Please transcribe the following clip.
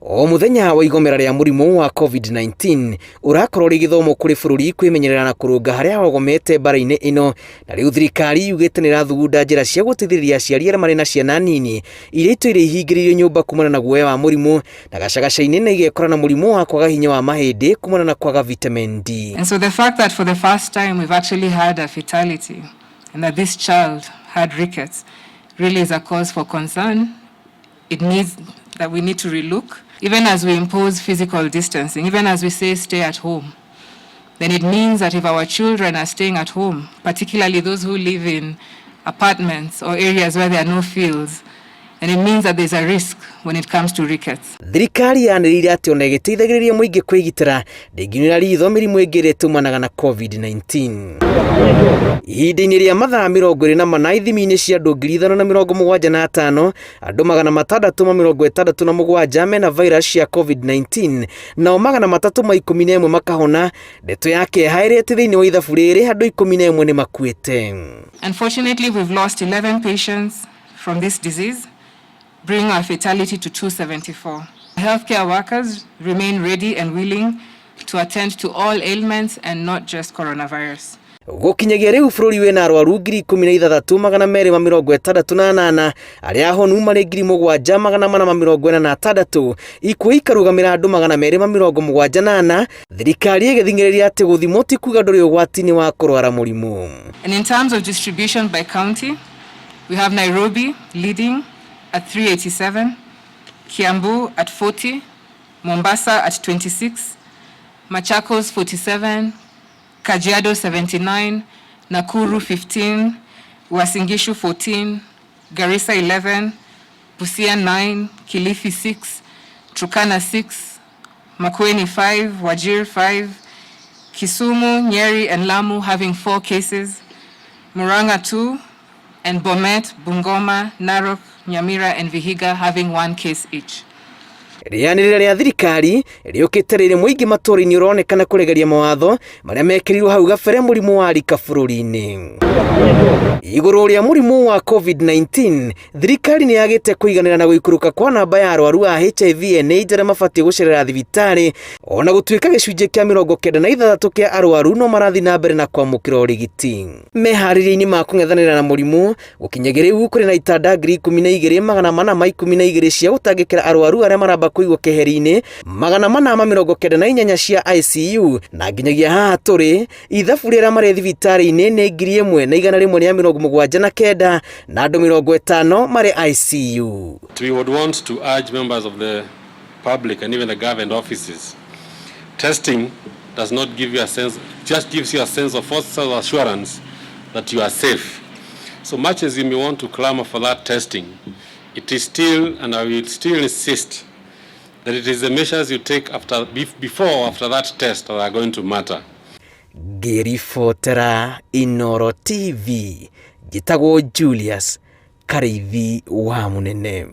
O mũthenya wa igomera rĩa mũrimũ wa COVID-19 ũrakorwo rĩ gĩthomo kũrĩ bũrũri kwĩmenyerera na kũrũnga harĩa hogomete mbara-inĩ ĩno, na rĩu thirikari yugĩte nĩ ĩrathugunda njĩra cia gũteithĩrĩria aciari arĩa marĩ na ciana nini iria itũire ihingĩrĩirio nyũmba kumana na guoya wa mũrimũ na gacagaca-inĩ na igekora na mũrimũ wa kwaga hinya wa mahĩndĩ kumana na kwaga vitamin D. And so the fact that for the first time we've actually had a fatality and that this child had rickets really is a cause for concern. It needs that we need to relook. Even as we impose physical distancing, even as we say stay at home, then it means that if our children are staying at home, particularly those who live in apartments or areas where there are no fields, and it means that there's a risk when it comes to rickets. Thirikari yanĩrĩire atĩ ona ĩgĩteithagĩrĩria mũingĩ kwĩgitĩra, ndĩngiunĩra ritho mĩrimũ ĩngĩ ĩrĩa ĩtũmanaga na COVID-19. Ihinda-inĩ rĩa mathaa 24 ithimi-inĩ cia andũ 5,075, andũ 667 mena virus cia COVID-19, nao 311 makahona. Ndeto ya kĩeha ĩrĩa atĩ thĩinĩ wa ithabu rĩrĩ andũ 11 nĩ makuĩte. Unfortunately, we've lost 11 patients from this disease, bringing our fatality to 274. Healthcare workers remain ready and willing to attend to all ailments and not just coronavirus. Gũkinyagia rĩu bũrũri wĩna arwaru 16,268, arĩa ahonu marĩ 7,446, ikuũ ikarũgamĩra andũ 274, thirikari ĩgĩthing'ĩrĩria atĩ gũthimwo ti kuga ndũrĩ ũgwati-inĩ wa kũrwara mũrimũ. And in terms of distribution by county, we have Nairobi leading at 387, Kiambu at 40, Mombasa at 26, Machakos 47, Kajiado 79, Nakuru 15, Uasin Gishu 14, Garissa 11, Busia 9, Kilifi 6, Turkana 6, Makueni 5, Wajir 5, Kisumu, Nyeri, and Lamu having 4 cases, Murang'a 2, and Bomet, Bungoma, Narok, Nyamira, and Vihiga having 1 case each. Rĩanĩrĩra rĩa thirikari rĩũkĩte rĩrĩ mũingĩ matũũra-inĩ ũronekana kũregeria mawatho marĩa mekĩrirwo hau gabere mũrimũ warika bũrũri-inĩ. Igũrũ rĩa mũrimũ wa COVID-19, thirikari nĩ yagĩte kũiganĩra na gũikũrũka kwa namba ya arwaru a HIV and AIDS arĩa mabatiĩ gũcerera thibitarĩ, ona gũtuĩka gĩcunjĩ kĩa 96 kĩa arwaru no marathiĩ na mbere na kwamũkĩra ũrigiti. Meharĩria-inĩ ma kũng'ethanĩra na mũrimũ, gũkinyagia rĩu kũrĩ na itanda 12,412 cia gũtangĩkĩra arwaru arĩa maramba kũigwo keheri-inĩ, 498 cia ICU, na nginyagia haha tũrĩ ithabu rĩrĩa marĩ thibitarĩ-inĩ nĩ 1,179 na andũ 50 marĩ ICU. We would want to urge members of the public and even the government offices, testing does not give you a sense, just gives you a sense of false assurance that you are safe. So much as you may want to clamor for that testing, it is still, and I will still insist, that it is the measures you take after, before or after that test that are going to matter. Ngĩribotera Inoro TV, njĩtagwo Julius Karĩithi wa Mũnene.